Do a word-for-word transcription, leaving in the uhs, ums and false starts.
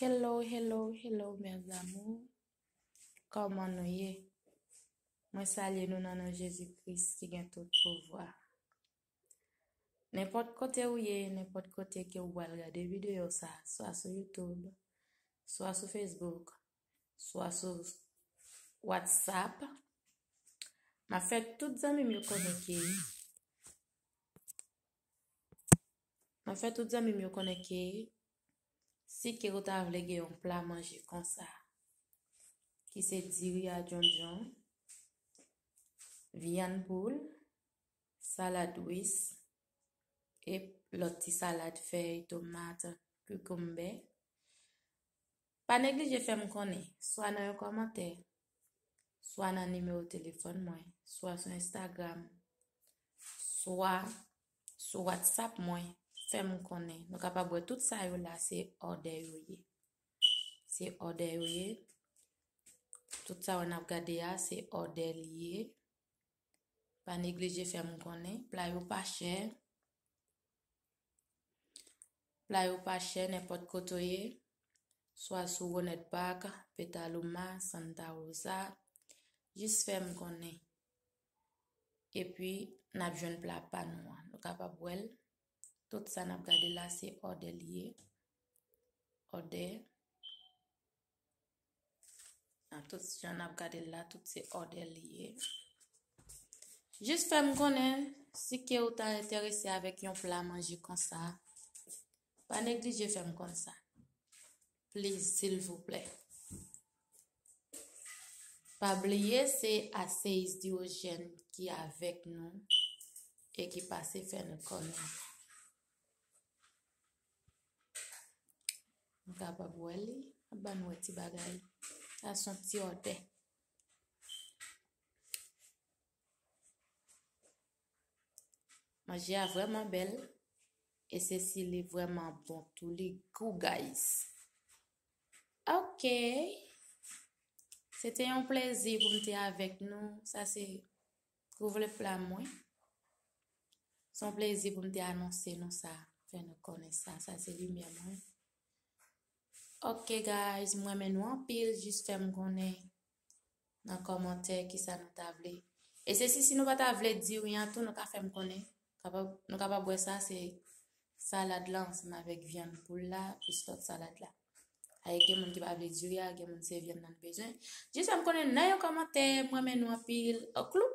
Hello, hello, hello, mes amours. Kòman nou ye? Mwen salye nou nan non Jezi Kris ki gen tout pouvwa. Nenpòt kote ou ye, nenpòt kote ke ou pral gade videyo sa, swa sou YouTube, swa sou Facebook, swa sou WhatsApp, m ap fè tout zanmi m yo konnen ke Mwen fè tout zanmi m yo konnen ke si ke ou ta vle gen yon pla manje konsa, ki se diri a djondjon, vyann poul, salad wis, e lòt ti salad fèy, tomat, kikonbè, pa neglije fè m konnen, swa nan yon kòmantè, swa nan nimewo telefòn mwen, swa sou Instagram, swa sou WhatsApp mwen, fè m konnen. Nou kapab wè tout sa yo la, se òdè yo ye. Se òdè yo ye. Tout sa yo n ap gade a, se òdè li ye. Pa neglije fè m konnen. Pla yo pa chè. Pla yo pa chè nenpòt kote w ye, swa sou Ronet Park, Petaluma, Santa Rosa, jis fè m konnen. Epi, n ap jwenn pla pa nou an. Nou kapab wè l. Tout sa n ap gade la, se òdè li ye. Òdè. Nan tout jan n ap gade l la, tout se òdè li ye. Jis fè m konnen si ke ou ta enterese avèk yon pla manje konsa. Pa neglije fè m konn sa. Please, silvouplè. Pa bliye, se Aseyis Diogèn ki avèk nou e ki pase fè nou konnen. M kapab wè li, ap ban nou wè ti bagay. Sa se yon ti òdè. Manje a vrèman bèl. E se si li vrèman bon tou, li gou, guys. Ok. Se te yon plezi pou m te avèk nou. Sa se kouvle pla mwen. Se yon plezi pou m te anonse nou sa, fè nou konnen sa. Sa se limyè mwen. Ok, guys, m renmen nou anpil. Jis fè m konnen nan kòmantè kisa nou ta vle. E se si, si nou pa ta vle diri an tou, nou ka fè m konnen. Kapab, nou kapab wè sa, se salad la ansanm avèk vyann poul la, plis lòt salad la. Ay, gen moun ki pa vle diri a, gen moun se vyann nan bezwen. Jis fè m konnen nan yon kòmantè, m renmen nou anpil. Oklou!